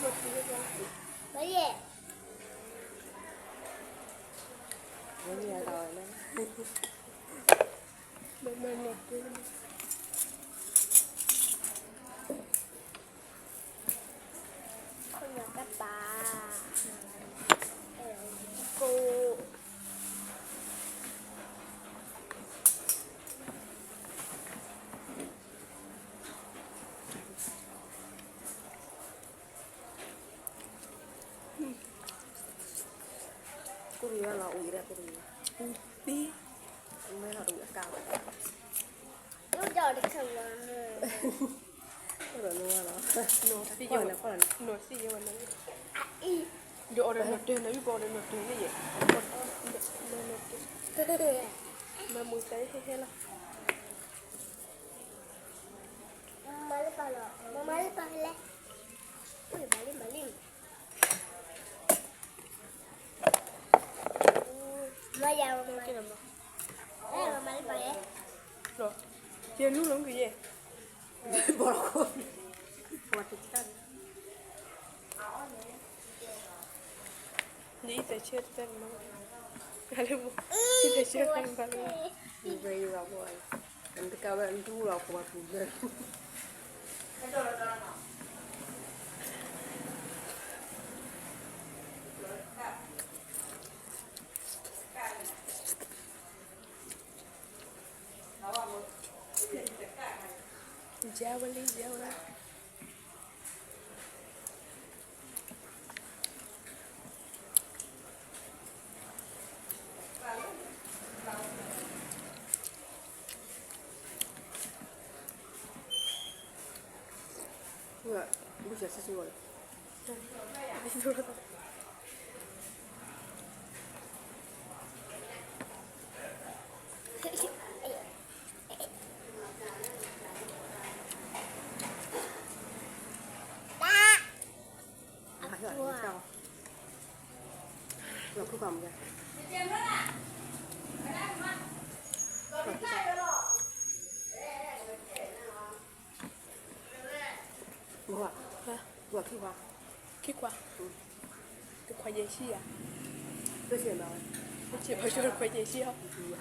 မ့ၢ်ယဲၢ် မ့ၢ်မ့ၢ် ခိၣ်နၢ်တၢ်ပာ် ကိၣ် ကိၣ်ရံၣ်လီၤ အူအံၤဒၣ်ကိၣ်ရံၣ် အူသံ မ့ၢ်လီၤတဝံၤအကါဘၣ် အိၣ်ဒီးတခါလီၤ အိၣ်ဒီးနဝၤလီၤ နီၢ်သံယဲဝဲ နီၢ်သံယဲဝဲ ဒီးအီၤဒီးနီၢ်တၢ်နီၢ်အံၤ ပအီၤဒီးနီၢ်တၢ်န့ၣ်ယဲ မၤမူသးဟဲဟဲလီၤ မၤလၢပၢ်လီၤ မၤလၢပၢ်လဲၣ် မၤလံ မၤလံ မၤယၤ မၤလၢပၢ်လဲၣ် ယဲနူလီၤကယဲ ဘီၣ်ခိၣ် နအံၤသဆၢတၢ်မၤ ကလၢမ့ၢ် အံၤသဆၢတၢ်မၤလၢ နတကးဝဲနတူၢ်လီၤပှၤပူၤလၢ ယါဝဲလံ ယါဝဲလံ ဘုရားဆူၣ်ဆူၣ်ဝဲ ခံခွါ, တခွါယဲၢ်ဆံယၤ, တဆံးဘၣ်, တခွါယဲၢ်ဆံအီၤ.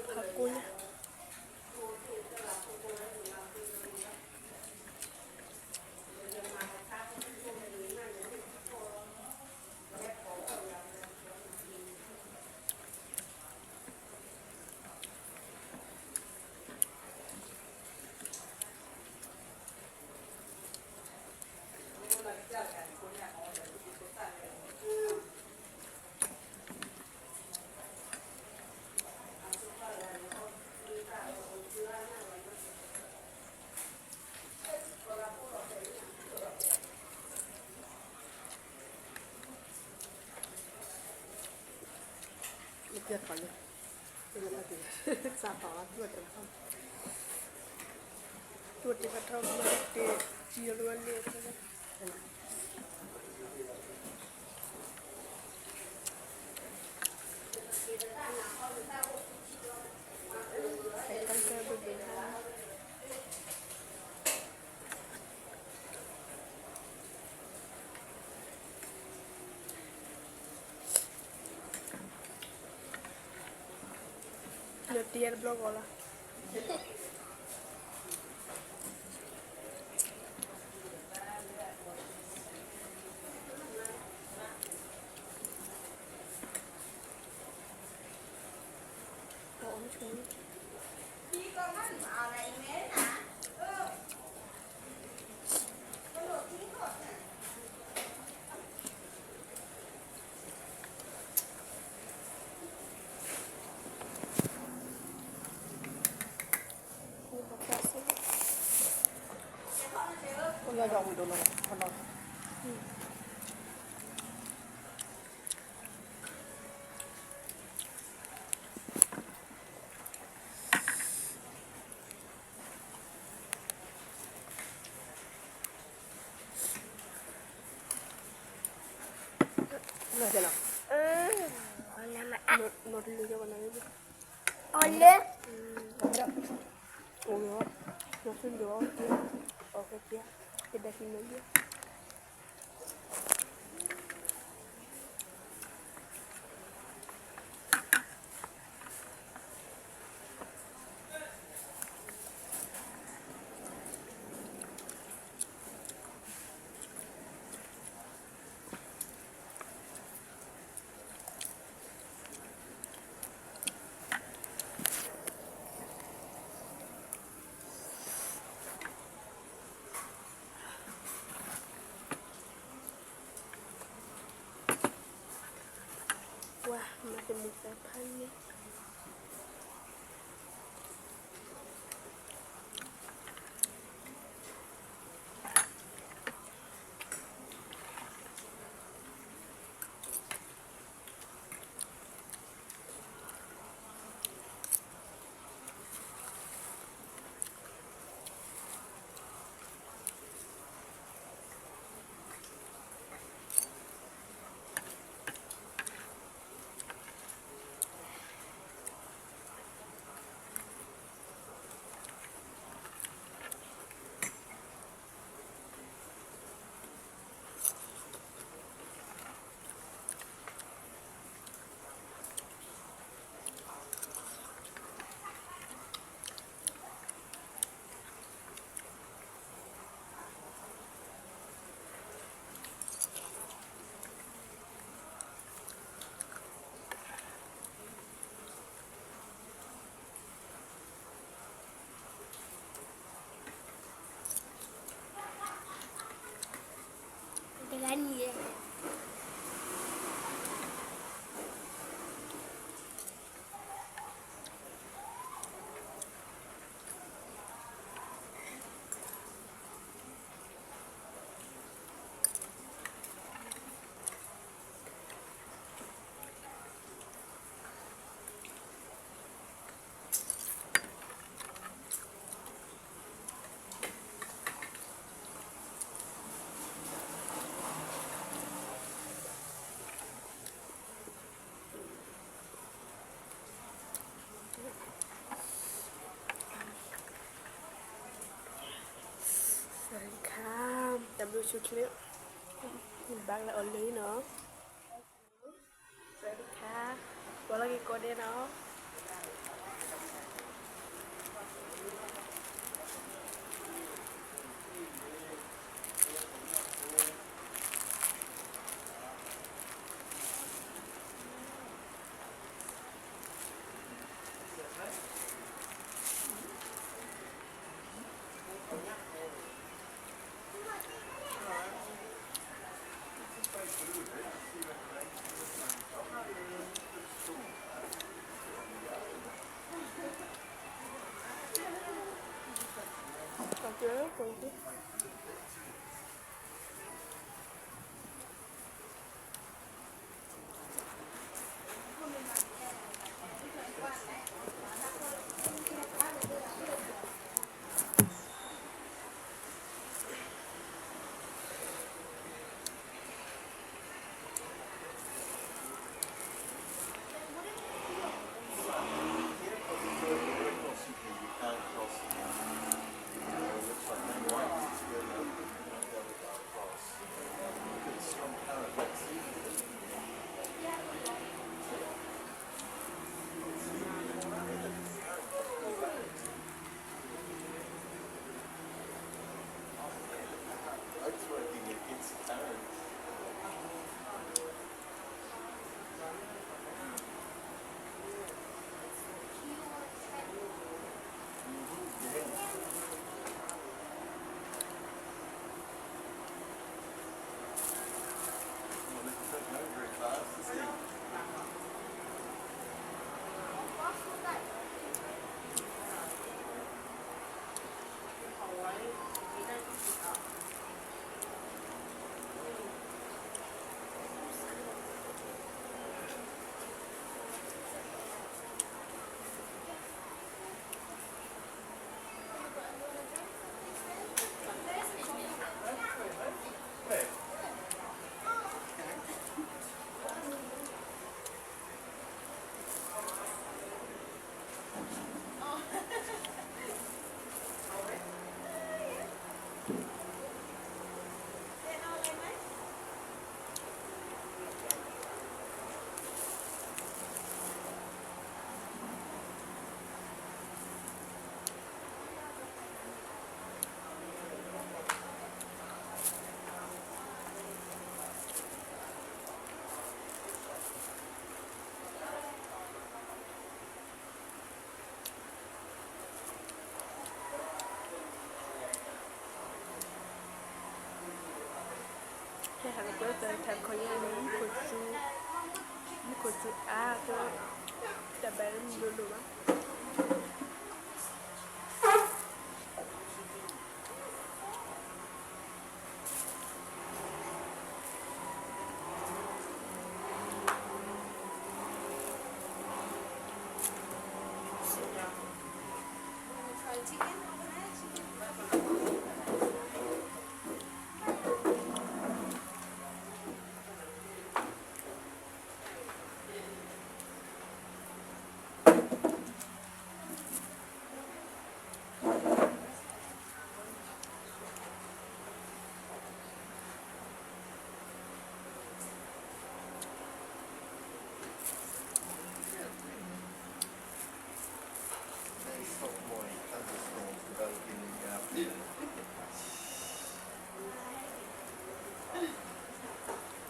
ဖးကိညါ တူၢ်တ့ၢ်ဖးထီ မၤတ့ၢ် ယိၤလၢဝဲန့ၣ် နတံၤအတဘျီဂီၤလီၤ. အီၣ်မ့ၢ်ဆိ အီၣ်မ့ၢ်ဆိ အီၣ်မ့ၢ်ဆိ အီၣ်လၢ ပှၤမၤတမုာ်သးဖးန့ၣ် တဂၤန့ၣ် စဝၤစဒံၣ်ခါ, တၢ်ဘျုးဆိၣ်ချ့, ဘၣ်လၢအီၤလၢနီၤ. စဝၤစဒံၣ်ခါ, ပှၤလီၤက့ၤကိးဒဲးနီၤ. ဟဲလီၤကွဲသးထးခီညါန့ၣ် မုၢ်ခိၣ်စူၤ, မုၢ်ခိၣ်စူၤအါကၢ, တၢ်ဘၣ်လၢမုၢ်လိၤလိၤဘၣ်. Very soft morning, thunderstorms developing in the afternoon.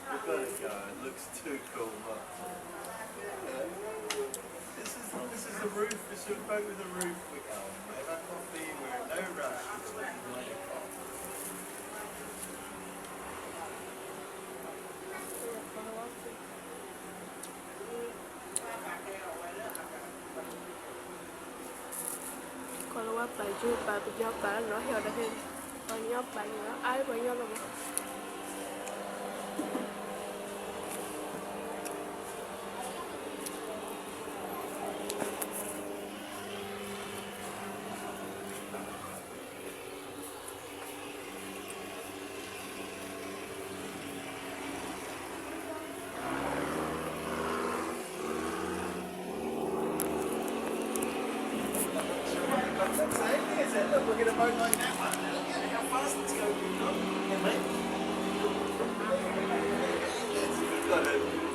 We've got to go, it looks too cool not to. This is, this is a roof, it's a boat with a roof. We go, we're at coffee, we're in no rush. K'o lၢဝဲပာ်ကၠိပာ်ပညီပာ်လီၤဟဲအီၤဒီးဖဲ, ပှၤကညီပာ်န့ၣ်လီၤ အါလၢပှၤကညီလီၤမး. Got it.